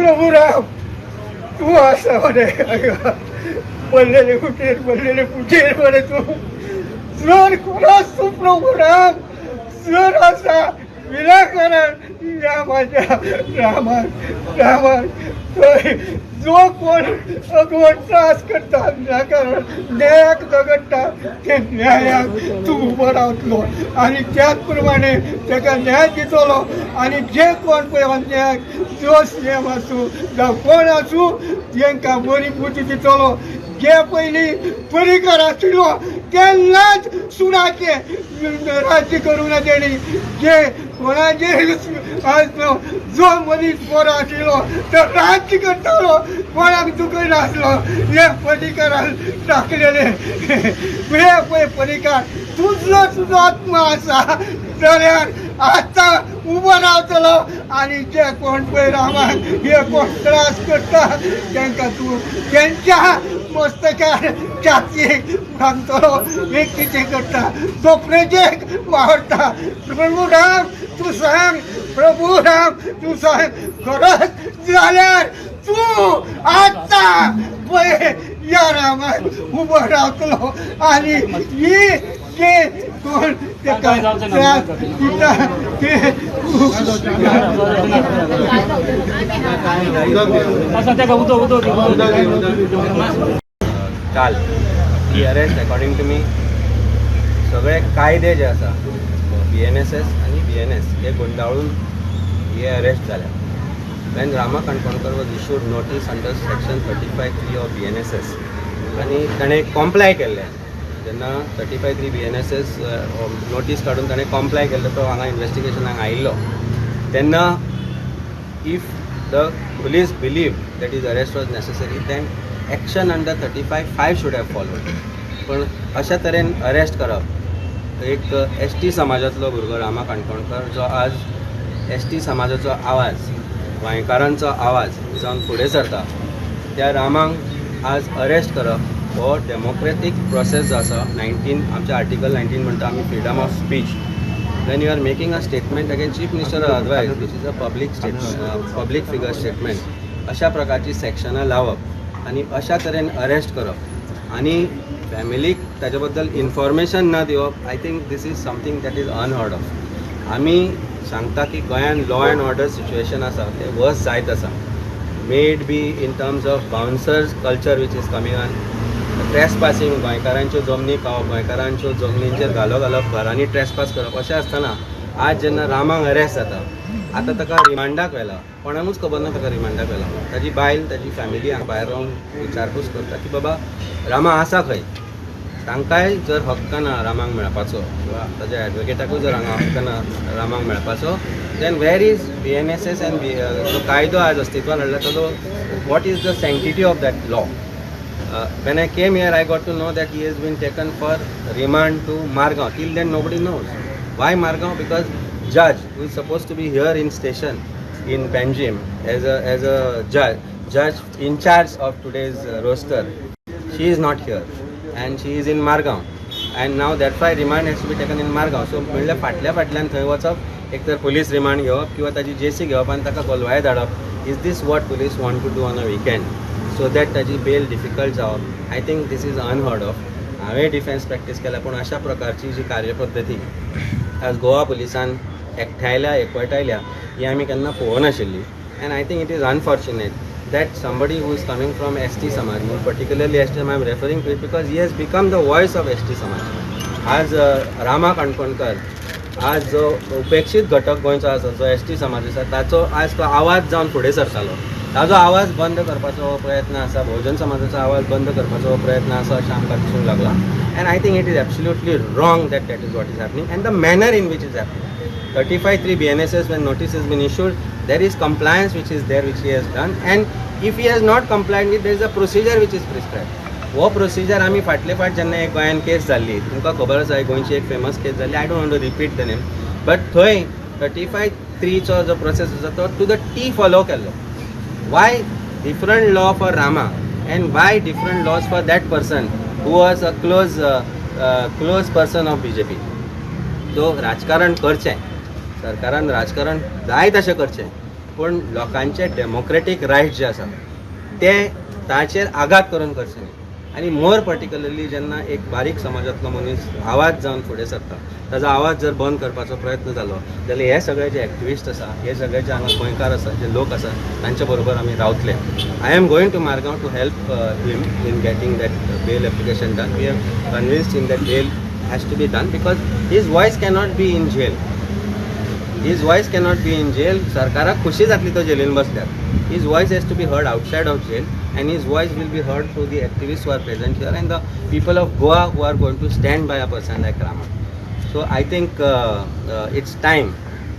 प्रभू राम तूं आसा मरे, पडलेले कुटेर पडलेले कुटेर मरे तूं. जर खरोच तूं प्रभू राम जर आसा विनाकारण ह्या माझ्या रामान रामान थंय जो कोण अगवण त्रास करता, विनाकारण न्यायाक झगडटा, ते न्यायाक तूं उबो रावतलो आनी त्याच प्रमाणे ताका न्याय दितलो. आनी जे कोण पळय अन्याय जो सी एम आसूं जावं कोण आसूं तांकां बरी बुद्दी दितलो. जे पयलीं परिकार आशिल्लो तेन्नाच सुराचें राज्य करूंक ना तेणी. जे कोणाचेर जो मनीस बरो आशिल्लो तो राज्य करतालो, कोणाक दुखयनासलो. हे परिकारान टाकलेले हे पळय परिकार तुजलो तुजो आत्मा आसा जाल्यार आतां उबो रावतलो आनी जे कोण पळय रामाक हे कोण त्रास करता तांकां तूं तेंच्या मस्तकार छातयेक बांदतलो. हे कितें करता तो प्रजेक वावरता. प्रभू राम तूं सांग, प्रभू राम तूं सांग, खरंच जाल्यार तूं आतां पळय ह्या रामाक उबो रावतलो आनी ही जे कोण ताका त्रास दिता ते काल ही अरेस्ट अकॉर्डिंग टू मी सगळे कायदे जे आसा BNSS आनी BNS हे गुंडाळून हे अरेस्ट जाल्या. When Rama Kankonkar was issued notice under section 35(3) of BNSS आनी ताणें कॉम्प्लाय केल्लें, जेन्ना 35(3) BNSS notice काडून ताणें कॉम्प्लाय केल्लो, तो हांगा इन्वेस्टिगेशनाक आयिल्लो तेन्ना if the police believe that his arrest was necessary, then action under 35(5) should have followed. पण अशा तरेन अरेस्ट करप, एक एस टी समाजांतलो भुरगो रामा काणकोणकर जो आज एस टी समाजाचो आवाज, गोंयकारांचो आवाज जावन फुडें सरता, त्या रामाक आज अरेस्ट करप हो डेमोक्रेटीक प्रोसेस जो आसा 19 आमच्या आर्टिकल 19 म्हणटा आमी freedom of speech. When you are making a statement against chief minister or otherwise, which is a public statement, public figure statement, अशा प्रकारची सेक्शनां लावप आनी अशा तरेन अरेस्ट करप आनी फॅमिलीक ताजे बद्दल इन्फॉर्मेशन ना दिवप, I think this is something that is unheard of. आमी सांगता की गोंयान लॉ एंड ऑर्डर सिच्युएशन आसा तें वर्स जायत आसा, may it be in terms of bouncers culture which is coming on, trespassing, गोंयकारांच्यो जमनी खावप, गोंयकारांच्यो जमनींचेर घालो घालप, घरांनी ट्रेसपास करप. अशें आसतना आज जेन्ना रामाक अरेस्ट जाता, आतां ताका रिमांडाक व्हेला, कोणाकूच खबर ना ताका रिमांडाक व्हेला. ताजी बायल, ताजी फॅमिली हांगा भायर रावन विचारपूस करता की बाबा रामा आसा खंय. तांकांय जर हक्क ना रामाक मेळपाचो किंवा ताज्या एडवोकेटाकूय जर हांगा हक्क ना रामाक मेळपाचो, then where is BNSS and जो कायदो आज अस्तित्वान हाडला ताजो what is the sanctity of that law? When I came here, I got to know that he has been taken for remand to Margao. Till then, nobody knows. Why Margao? Because judge who is supposed to be here in station in Panjim as a judge in charge of today's roster, she is not here and she is in Margao. And now that's why remand has to be taken in Margao. So म्हणल्यार फाटल्या फाटल्यान थंय वचप, एक तर police remand घेवप किंवा ताजी जेसी घेवप आनी ताका कोलवाळे धाडप. Is this what police want to do on a weekend so that ताजी बेल डिफिकल्ट जावप? I think this is unheard of. हांवें डिफेन्स प्रॅक्टीस केल्या, पूण अशा प्रकारची जी कार्यपद्दती आज गोवा पुलिसान एकठांयल्या, एकवटायल्या, ही आमी केन्ना पळोवनाशिल्ली. And I think it is unfortunate that somebody who is coming from ST Samaj, more particularly ST, I am referring to it because he has become the voice of ST Samaj. आज रामा काणकोणकर आज जो उपेक्षीत घटक गोंयचो आसा, जो S T समाज आसा, ताचो आज तो आवाज जावन फुडें सरतालो. ताजो आवाज बंद करपाचो हो प्रयत्न आसा, भोवजन समाजाचो आवाज बंद करपाचो हो प्रयत्न आसा अशें आमकां दिसूंक लागला. And I think it is absolutely wrong that that is what is happening and the manner in which is happening. 35(3) BNSS, when notice has been issued, there is compliance which is there, which he has done, and if he has not complied with, there is a procedure which is prescribed. हो procedure आमी फाटले फाट जेन्ना एक गोंयान केस जाल्ली, तुमकां खबर आसा, एक गोंयची एक फेमस केस जाल्ली, I don't want to repeat the name, but थंय 35(3)चो जो प्रोसेस आसा तो टू the T follow केल्लो. Why different law for Rama and why different laws for that person who was a close person of BJP? तो राजकारण करचें, सरकारान राजकारण जाय तशें करचें. पूण लोकांचे डेमोक्रेटीक रायट्स जे आसा ते ताचेर आघात करून करचे न्ही. आनी मोर पर्टिक्युलरली जेन्ना एक बारीक समाजांतलो मनीस आवाज जावन फुडें सरता, ताजो आवाज जर बंद करपाचो प्रयत्न जालो जाल्यार हे सगळे जे एक्टिविस्ट आसा, हे सगळे जे हांगा गोंयकार आसा, जे लोक आसा, तांचे बरोबर आमी रावतले. I am going to Margao to help him in getting that bail application done. We have convinced him that bail has to be done because his voice cannot be in jail. His voice cannot be in jail. सरकाराक खुशी जातली तो जेलीन बसल्यार. His voice has to be heard outside of jail and his voice will be heard through the activists who are present here and the people of Goa who are going to stand by a person like Rama. So I think it's time.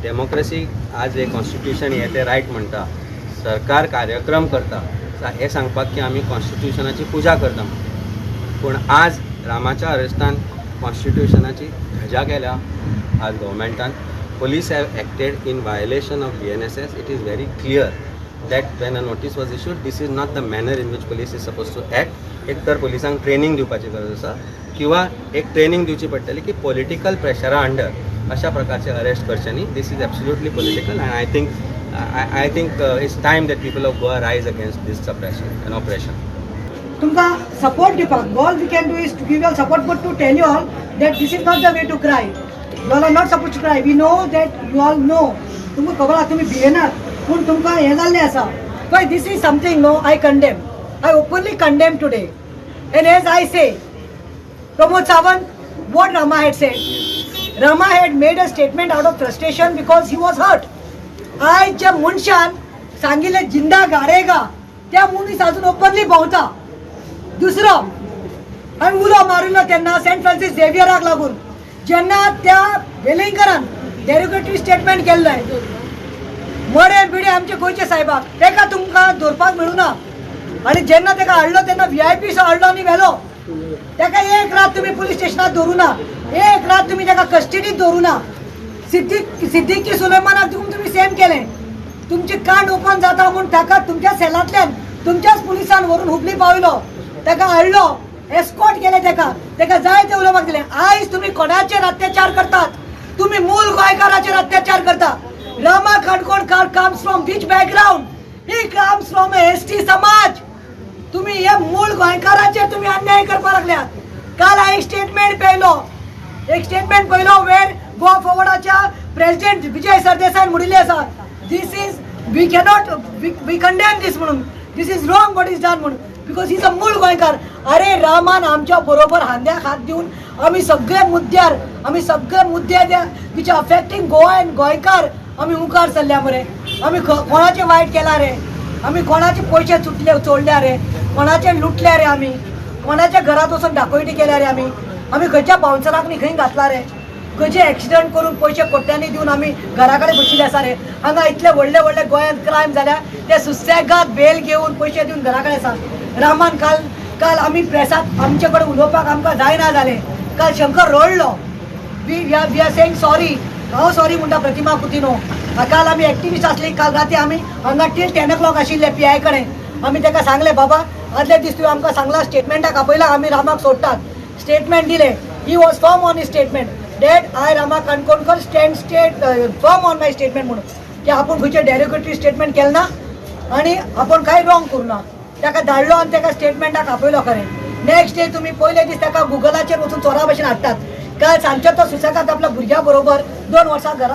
Democracy आज हे constitution हे ते right म्हणटा, सरकार कार्यक्रम करता हे सांगपाक की आमी कॉन्स्टिट्युशनाची पुजा करता म्हणून. पूण आज रामाच्या अरेस्टान कॉन्स्टिट्युशनाची धजा केल्या आज गव्हर्मेंटान. Police have acted in violation of BNSS. It is very clear that when a notice was issued, this is not the manner in which police is supposed to act. एक तर पोलिसांक ट्रेनींग दिवपाची गरज आसा किंवा एक ट्रेनींग दिवची पडटली की पॉलिटिकल प्रेशरा अंडर अशा प्रकारचे अरेस्ट करचे न्ही. This is absolutely political and I think it's time that people of Goa rise against this suppression and oppression. तुमकां सपोर्ट दिवपाक, all we can do is to give all support, but to tell you all that this is not the way to cry. You all are not suppose to cry. We know that you all know. तुमकां खबर आसा, तुमी भियेनात, पूण तुमकां हें जाल्लें आसा. पळय, this is something, no, I condemn, I openly condemn today. And as I say, Pramod Sawant, what Rama had said, Rama had made a statement out of frustration because he was hurt. आयज ज्या मनशान सांगिल्लें जिंदा गाडेगा, त्या मनीस अजून openly भोंवता. दुसरो, आनी उलो मारिल्लो तेन्ना सेंट फ्रांसीस झेवियराक लागून जेन्ना त्या वेलिंगकरान डेरोगेटरी स्टेटमेंट केल्लें, मडें बिडें आमचे गोंयचे साहेबाक, तेका तुमकां दवरपाक मेळुना. आनी जेन्ना तेका हाडलो तेन्ना व्ही I P so हाडलो आनी व्हेलो तेका. एक रात तुमी पुलीस स्टेशनात दवरूं ना, एक रात तुमी तेका कस्टडीत दवरूं ना. सिद्दीकी सुलेमानाक तुमी सेम केलें. तुमचे कांड ओपन जाता म्हूण ताका तुमच्या सेलांतल्यान तुमच्याच पुलिसान व्हरून हुबली पावयलो, ताका हाडलो, एस्कॉर्ट केलें तेका, तेका जाय ते उलोवपाक दिलें. आयज तुमी कोणाचेर अत्याचार करतात? तुमी मूळ गोंयकाराचेर अत्याचार करता. Rama Kankonkar comes from which background? He comes from ST समाज. तुम्ही हे मूळ गोंयकाराचेर तुम्ही अन्याय करपाक लागल्यात. काल हांवें एक स्टेटमेंट पळयलो, एक स्टेटमेंट पळयलो वेर गोवा फॉरवर्डाच्या प्रेसिडेंट विजय सरदेसायन म्हणिल्लें आसा, this is we cannot, we condemn this म्हणून, this is wrong what is done म्हणून, because is a मूळ गोंयकार. अरे, रामान आमच्या बरोबर खांद्याक हात दिवन आमी सगळे मुद्द्यार, आमी सगळे मुद्दे which affecting Goa and गोंयकार आमी मुखार सरल्या मरे. आमी कोणाचें वायट केलां रे? आमी कोणाचे पयशे चुटले चोरल्या रे? कोणाचे लुटल्या रे? आमी कोणाच्या घरात वचून दाखोवटी केल्या रे? आमी आमी खंयच्या बाउन्सराक न्ही खंय घातला रे? खंयचे एक्सिडंट करून पयशे कोट्यांनी दिवन आमी घरा कडेन बशिल्ले आसा रे? हांगा इतले व्हडले व्हडले गोंयांत क्रायम जाल्या, ते सुसेगाद बेल घेवन पयशे दिवन घरा कडेन आसा. रामान काल काल आमी प्रेसाक आमचे कडेन उलोवपाक आमकां जायना जालें. काल शंकर रडलो. We are saying sorry. हांव सॉरी म्हणटा प्रतिमा कुतिनो. काल आमी एक्टिविस्ट आसली. काल राती आमी हांगा टील 10 ओ क्लॉक आशिल्ले पी I कडेन. आमी ताका सांगलें, बाबा, आदले दीस तुवें आमकां सांगलां, स्टेटमेंटाक आपयला, आमी रामाक सोडटात. स्टेटमेंट दिलें. He was firm on his statement that I, Rama Kankonkar, stand state firm on my statement म्हणून, की आपूण खंयचे डेरोगेटरी स्टेटमेंट केलें ना आनी आपूण कांय रॉंग करूं ना. ताका धाडलो आनी ताका स्टेटमेंटाक आपयलो खरें. नेक्स्ट डे तुमी पयले दीस ताका गुगलाचेर वचून चोरा भशेन हाडटात. काल सांजचे तो सुसेगाद आपल्या भुरग्या बरोबर 2 वर्सां घरा,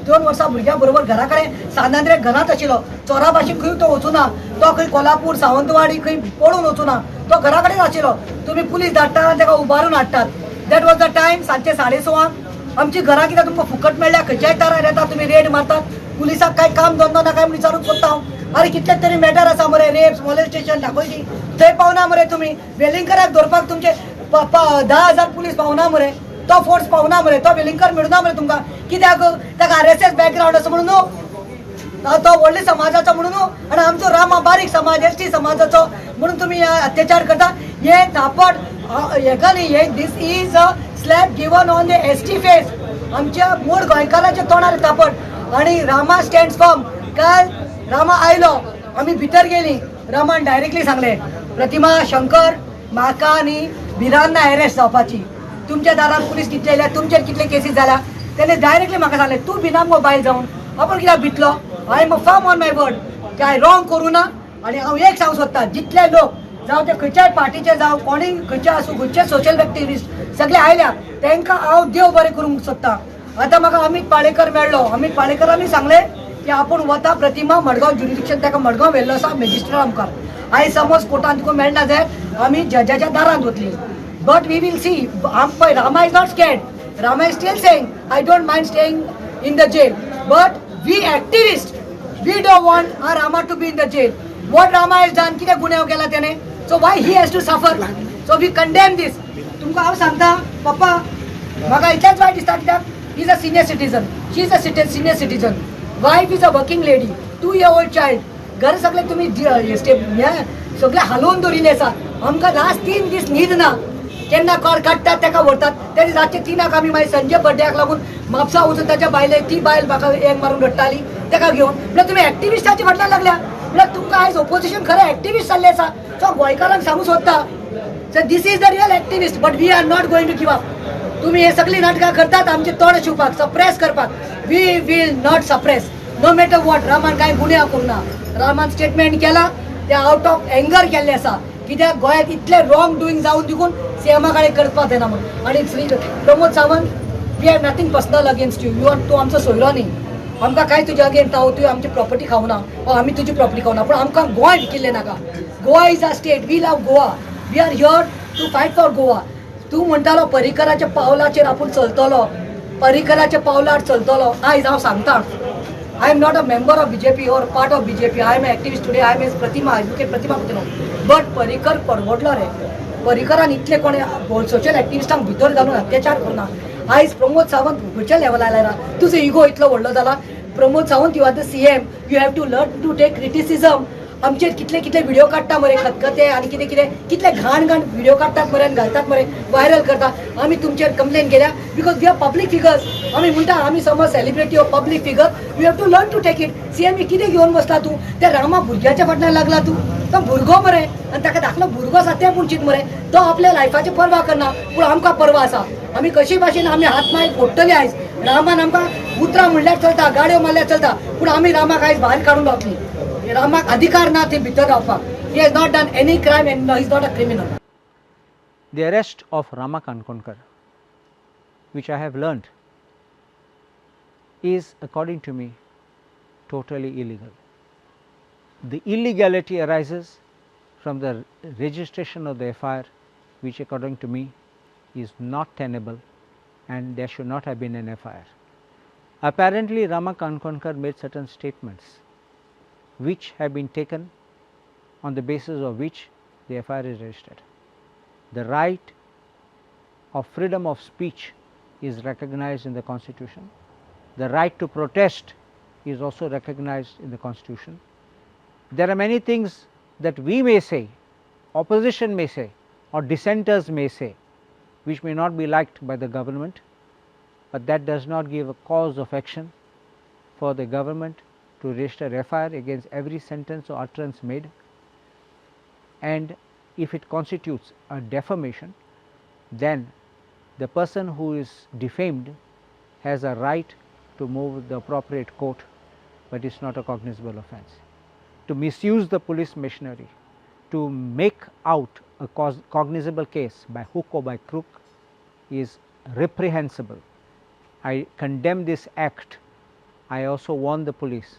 2 वर्सां भुरग्या बरोबर घरा कडेन सांतांद्रे घरांत आशिल्लो. चोरा भाशेन खंय तो वचूना. तो खंय कोल्हापूर, सावंतवाडी खंय पळून वचूना, तो घरा कडेन आशिल्लो. तुमी पुलीस धाडटात आनी ताका उबारून हाडटात. That was the time सांजचे 6:30. आमची घरां कित्याक तुमकां फुकट मेळ्ळ्या? खंयच्याय तारार येतात तुमी, रेड मारतात. पुलिसाक काय काम धंदो ना काय म्हणून विचारूंक सोदता हांव. अरे, कितले तरी मॅटर आसा मरे, रेप्स, मोलेस्टेशन, दाखयची थंय पावना मरे तुमी. वेलिंगकराक धरपाक तुमचे 10,000 पुलीस पावना मरे, तो फोर्स पावना मरे, तो वेलिंगकर मेळुना मरे तुमकां. कित्याक? ताका आरएसएस बॅकग्रावंड आसा म्हणून न्हू, तो व्हडले समाजाचो म्हणून न्हू, आनी आमचो रामा बारीक समाज, एसटी समाजाचो म्हणून तुमी हे अत्याचार करता. हे थापट हेका न्ही, हे this is a slap given on the ST face. आमच्या मूळ गोंयकाराच्या तोंडार थापट आणि रामा स्टँड फर्म. काल रामा आयलो, आमी भितर गेली. रामान डायरेक्टली सांगले, प्रतिमा, शंकर, म्हाका आनी भिरांत ना अरेस्ट जावपाची. तुमच्या दारात पुलीस कितले येयल्या, तुमचेर कितले केसीस जाल्या. तेणे डायरेक्टली म्हाका सांगलें, तूं भिना मगो बायल जावन, आपूण कित्याक भितलो? I am a firm on my word की हांवें रॉंग करूं ना. आनी हांव एक सांगूंक सोदता, जितले लोक जावं ते खंयच्याय पार्टीचे जावं, कोणीय खंयचे आसूं, खंयचे सोशल एक्टिविस्ट सगळे आयल्या, तांकां हांव देव बरें करूंक सोदता. आतां म्हाका अमीत पाळेकर मेळ्ळो. अमीत पाळेकरांनी सांगलें की आपूण वता प्रतिमा मडगांव ज्युरिडिक्शन, ताका मडगांव व्हेल्लो आसा मॅजिस्ट्रेटा मुखार. आयज समज कोर्टान तुका मेळना जाल्यार आमी जजाच्या दारांत वतली, but we will see. आम पळय, Rama is not scared. Rama is still saying, "I don't mind staying in the jail," but we activist, we don't want our Rama to be in the jail. What Rama has done? कितें गुन्यांव केला तेणे? So why he has to suffer? So we condemn this. तुमकां हांव सांगता पप्पा, म्हाका इतलेंच वायट दिसता, कित्याक is a senior citizen, she is a senior citizen, wife is a working lady, 2 year old child. घर सगळे तुमी स्टेप हें सगळें हालोवन दवरिल्लें आसा. आमकां लास्ट 3 दीस न्हीद ना. केन्ना कॉल काडटात, ताका व्हरतात. त्या दीस रातचे 3 आंक आमी मागीर संजय बड्ड्याक लागून म्हापसा वचून ताच्या बायले, ती बायल म्हाका एक मारून रडटाली ताका घेवन. म्हळ्यार तुमी एक्टिविस्टाच्या फाटल्यान लागल्या, म्हळ्यार तुमकां आयज ओपोजिशन खरें एक्टिविस्ट जाल्लें आसा. सो गोंयकारांक सांगूंक सोदता, so this is the real activist, but we are not going to give up. तुम्ही हे सगळी नाटकां करतात आमचे तोंड शिवपाक, सप्रेस करपाक. We will not suppress, no matter what. रामान कांय गुन्यांव करूं ना. रामान स्टेटमेंट केला ते आउट ऑफ एंगर केल्लें आसा, कित्याक गोंयांत इतले रॉंग डुईंग जावन देखून सीएमा कडेन करपाक जायना म्हणून. आनी Shri Pramod Sawant, we have nothing personal against you. You are, तूं आमचो सोयरो न्ही. आमकां कांय तुज्या अगेन्स्ट ना. तुवें आमची प्रॉपर्टी खावना वा आमी तुजी प्रॉपर्टी खावना, पूण आमकां गोंय विकिल्लें नाका. Goa is a state. We love Goa. We are here to fight for Goa. तूं म्हणटालो परिकराच्या पावलाचेर आपूण चलतलो, परिकराच्या पावलार चलतलो. आयज हांव सांगता, I am not a member of BJP or part of BJP. I am activist today. I am as Pratima, advocate Pratima Coutinho, but Parrikar परवडलो रे. परिकरान इतले कोणे social एक्टिविस्टांक भितर घालून अत्याचार करुना. आयज प्रमोद सावंत खंयच्या लेवलार आयला? तुजो इगो इतलो व्हडलो जाला? Pramod Sawant, you are the CM. You have to learn to take criticism. आमचेर कितले कितले व्हिडिओ काडटा मरे, खतखते आनी कितें कितें, कितले घाण घाण व्हिडिओ काडटात मरे आनी घालतात मरे, व्हायरल करता. आमी तुमचेर कंप्लेन केल्या because we are public figures. आमी म्हणटा, आमी समज celebrity or public figure, you have to learn to take it. CM कितें घेवन बसला तूं? त्या रामा भुरग्याच्या फाटल्यान लागला तूं. तो भुरगो मरे आनी ताका धाकलो भुरगो आसा तें पूण चिंत मरे. तो आपल्या लायफाची पर्वा करना, पूण आमकां पर्वा आसा. आमी कशी भाशेन आमी हात माय फोडटले. आयज रामान आमकां उतरां म्हणल्यार चलता, गाडयो मारल्यार चलता, पूण आमी रामाक आयज भायर काडून रावतली. रामाक अधिकार ना थंय भितर रावपाक. He has not done any crime and he is not a criminal. The arrest of Rama Kankonkar, which I have learnt, is, according to me, totally illegal. The illegality arises from the registration of the FIR, which according to me is not tenable and there should not have been an FIR. Apparently, Rama Kankonkar made certain statements which have been taken, on the basis of which the FIR is registered. The right of freedom of speech is recognized in the Constitution. The right to protest is also recognized in the Constitution. There are many things that we may say, opposition may say, or dissenters may say, which may not be liked by the government, but that does not give a cause of action for the government to register FIR against every sentence or utterance made. And if it constitutes a defamation, then the person who is defamed has a right to move the appropriate court, but it's not a cognizable offence. To misuse the police machinery to make out a cognizable case by hook or by crook is reprehensible. I condemn this act. I also warn the police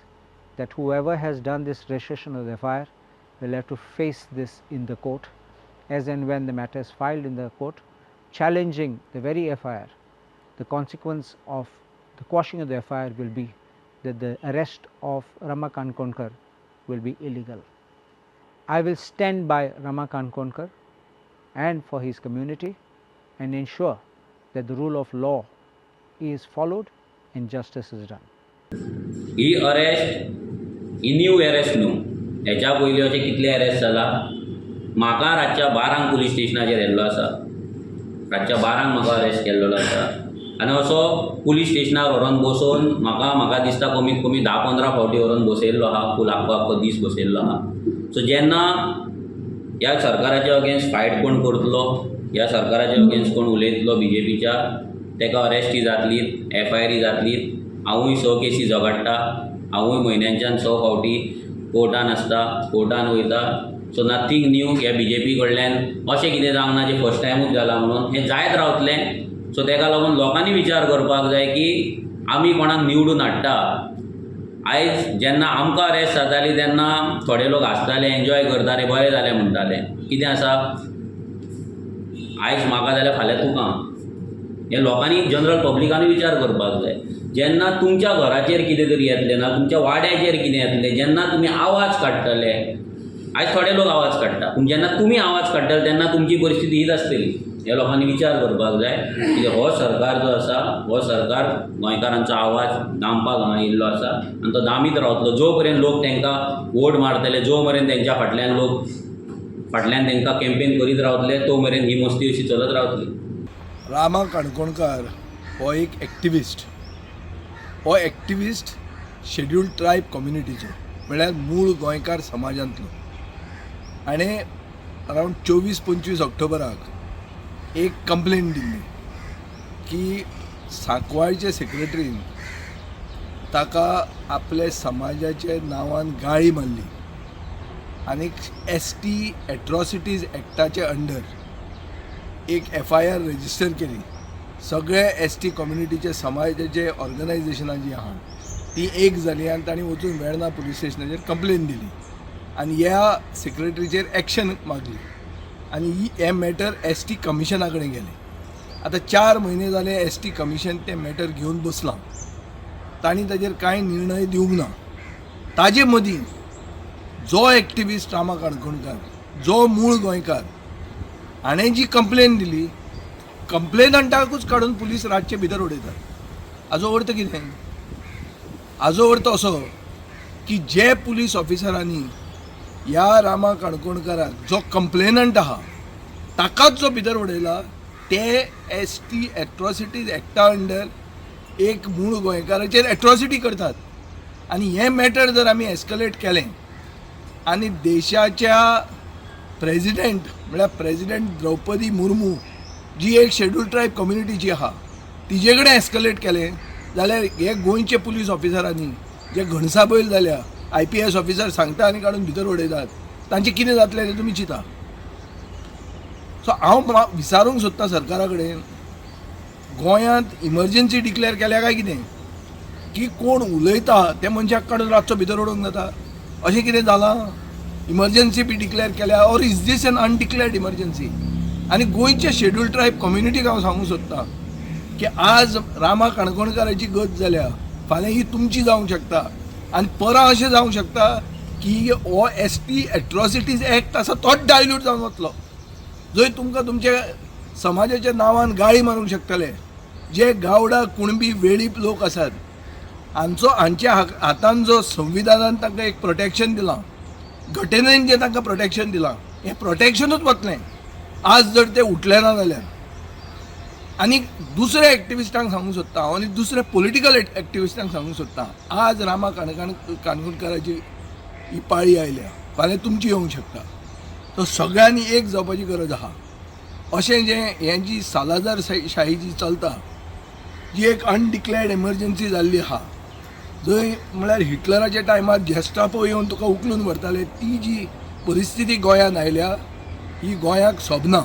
that whoever has done this registration of the FIR will have to face this in the court as and when the matter is filed in the court, challenging the very FIR. The consequence of the quashing of the FIR will be that the arrest of Rama Kankonkar will be illegal. I will stand by Rama Kankonkar and for his community and ensure that the rule of law is followed and justice is done. He arrest he new arrest न्हू. हेच्या पयलीं अशें कितले arrest जाला. म्हाका रातच्या 12 police स्टेशनाचेर येल्लो आसा. रातच्या 12 म्हाका अरेस्ट केल्लो आसा आनी असो पुलीस स्टेशनार व्हरोन बसोवन म्हाका म्हाका दिसता कमीत कमी 10-15 फावटी व्हरोन बसयल्लो आहा. फूल आख्खो आख्खो दीस बसयल्लो आहा. सो जेन्ना ह्या सरकाराच्या अगेन्स्ट फायट कोण करतलो, ह्या सरकाराच्या अगेन्स्ट कोण उलयतलो बीजेपीच्या, ताका अरेस्टी जातली, एफआयआरी जातली. हांवूय 6 केसी झगडटा. हांवूय म्हयन्याच्यान 6 फावटी कोर्टान आसता, कोर्टान वयता. So nothing new. ह्या बीजेपी कडल्यान अशें कितें जावंक ना जें फर्स्ट टायमूच जालां म्हणून, हें जायत रावतलें. सो ताका लागून लोकांनी विचार करपाक जाय की आमी कोणाक निवडून हाडटा. आयज जेन्ना आमकां अरेस्ट जाताली तेन्ना थोडे लोक हांसताले, एन्जॉय करताले, बरें जालें म्हणटाले. कितें आसा, आयज म्हाका जाल्यार फाल्यां तुका. हें लोकांनी, जनरल पब्लिकान विचार करपाक जाय. जेन्ना तुमच्या घराचेर कितें तरी येतलें ना, तुमच्या वाड्याचेर कितें येतलें, जेन्ना तुमी आवाज काडटले, आयज थोडे लोक आवाज काडटा, पूण जेन्ना तुमी आवाज काडटले तेन्ना तुमची परिस्थिती हीच आसतली. ह्या लोकांनी विचार करपाक जाय की हो सरकार जो आसा हो सरकार गोंयकारांचो आवाज दामपाक हांगा येयल्लो आसा आनी तो दामीत रावतलो जो पर्यंत लोक तांकां वोट मारतले, जो मेरेन तेंच्या फाटल्यान लोक फाटल्यान तांकां कॅम्पेन करीत रावतले तो मेरेन ही मस्ती अशी चलत रावतली. रामा काणकोणकार हो एक एक्टिविस्ट. हो एक्टिविस्ट शेड्युल्ड ट्रायब कम्युनिटीचो, म्हळ्यार मूळ गोंयकार समाजांतलो. आनी अरावंड 24-25 ऑक्टोबराक एक कंप्लेन दिल्ली की सांकवाळचे सेक्रेटरीन ताका आपल्या समाजाच्या नांवान गाळी मारली आनी एस टी एट्रॉसिटीज एक्टाचे अंडर एक एफआयआर रजिस्टर केली. सगळे एस टी कम्युनिटीचे समाजाचे ऑर्गनायझेशनां जीं आहा ती एक जाली आनी तांणी वचून वेर्णा पुलीस स्टेशनाचेर कंप्लेन दिली आनी ह्या सेक्रेटरीचेर एक्शन मागली आनी ही हें मॅटर एस टी कमिशना कडेन गेलें. आतां 4 म्हयने जाले एस टी कमिशन तें मॅटर घेवन बसलां. तांणी ताजेर कांय निर्णय दिवंक ना. ताजे मदीं जो एक्टिविस्ट रामा काणकोणकार, जो मूळ गोंयकार, हाणें जी कंप्लेन दिली, कंप्लेनंटाकूच काडून पुलीस रातचे भितर उडयतात. हाजो अर्थ कितें? हाजो अर्थ असो की जे पुलीस ऑफिसरांनी ह्या रामा काणकोणकाराक, जो कंप्लेनंट आहा ताकाच जो भितर उडयला, ते एस टी एट्रॉसिटीज एक्टा अंडर एक मूळ गोंयकाराचेर एट्रॉसिटी करतात. आनी हें मॅटर जर आमी एस्कलेट केलें आनी देशाच्या प्रेजिडेंट म्हळ्यार प्रेजिडेंट द्रौपदी मुर्मू जी एक शेड्युल्ड ट्रायब कम्युनिटीची आहा तिजे कडेन एस्कलेट केलें जाल्यार हे गोंयचे पुलीस ऑफिसरांनी जे घणसाबैल जाल्या, आयपीएस ऑफिसर सांगता आनी काडून भितर उडयतात, तांचें कितें जातलें तें तुमी चिंता. सो हांव विचारूंक सोदतां सरकारा कडेन, गोंयांत इमर्जन्सी डिक्लेअर केल्या काय कितें, की कोण उलयता त्या मनशाक काडून रातचो भितर उडोवंक जाता? अशें कितें जालां? इमर्जन्सी बी डिक्लेअर केल्या or is this an undeclared emergency? आनी गोंयचे शेड्युल्ड ट्रायब कम्युनिटीक हांव सांगूंक सोदतां की आज रामा काणकोणकाराची गत जाल्या, फाल्यां ही तुमची जावंक शकता आनी परां अशें जावंक शकता की हो एस टी एट्रॉसिटीज एक्ट आसा तोच डायल्यूट जावन वतलो, जंय तुमकां तुमच्या समाजाच्या नांवान गाळी मारूंक शकतले. जे गावडा, कुणबी, वेळीप लोक आसात हांचो, हांच्या हातान जो संविधानान तांकां एक प्रोटेक्शन दिलां, घटनेन जें तांकां प्रोटेक्शन दिलां, हें प्रोटेक्शनूच वतलें आज जर ते उठले ना जाल्यार. आनी दुसऱ्या एक्टिविस्टांक सांगूंक सोदता हांव आनी दुसऱ्या पॉलिटिकल एक्टिविस्टांक सांगूंक सोदता, आज रामा काणकोणकाराची ही पाळी आयल्या, फाल्यां तुमची येवंक शकता. सो सगळ्यांनी एक जावपाची गरज आहा. अशें जें हें जी सालाजार शाही जी चलता, जी एक अनडिक्लेअर्ड एमर्जन्सी जाल्ली आहा, जंय म्हळ्यार हिटलराच्या टायमार जेस्टापो येवन तुका उखलून व्हरताले, ती जी परिस्थिती गोंयांत आयल्या ही गोंयाक सोबना.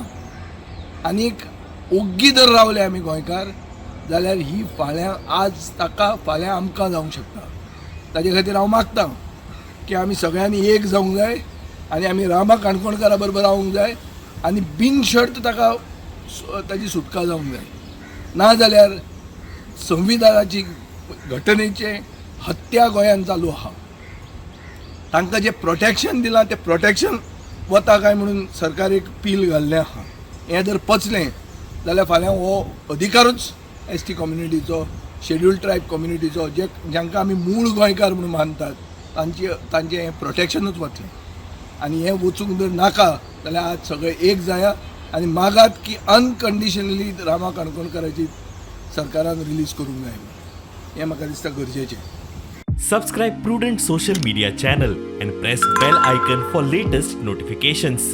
आनीक ओग्गी जर रावले आमी गोंयकार जाल्यार ही फाल्यां आज ताका फाल्यां आमकां जावंक शकता. ताजे खातीर हांव मागता की आमी सगळ्यांनी एक जावंक जाय आनी आमी रामा काणकोणकारा बरोबर रावंक जाय आनी बिनशर्त ताका ताजी सुटका जावंक जाय. ना जाल्यार संविधानाची, घटनेचे हत्या गोंयांत चालू आहा. तांकां जें प्रोटेक्शन दिलां तें प्रोटेक्शन वता काय म्हणून सरकार एक पील घाल्लें आहा. हें जर पचलें जाल्यार फाल्यां हो अधिकारूच एस टी कम्युनिटीचो, शेड्युल्ड ट्रायब कम्युनिटीचो, जे जांकां आमी मूळ गोंयकार म्हणून मानतात, तांचें हें प्रोटेक्शनूच वतलें. आनी हें वचूंक जर नाका जाल्यार आज सगळे एक जाया आनी मागात की अनकंडिशनली रामा काणकोणकाराची सरकारान रिलीज करूंक जाय. हें म्हाका दिसता गरजेचें. Subscribe Prudent Social Media channel and press bell icon for latest notifications.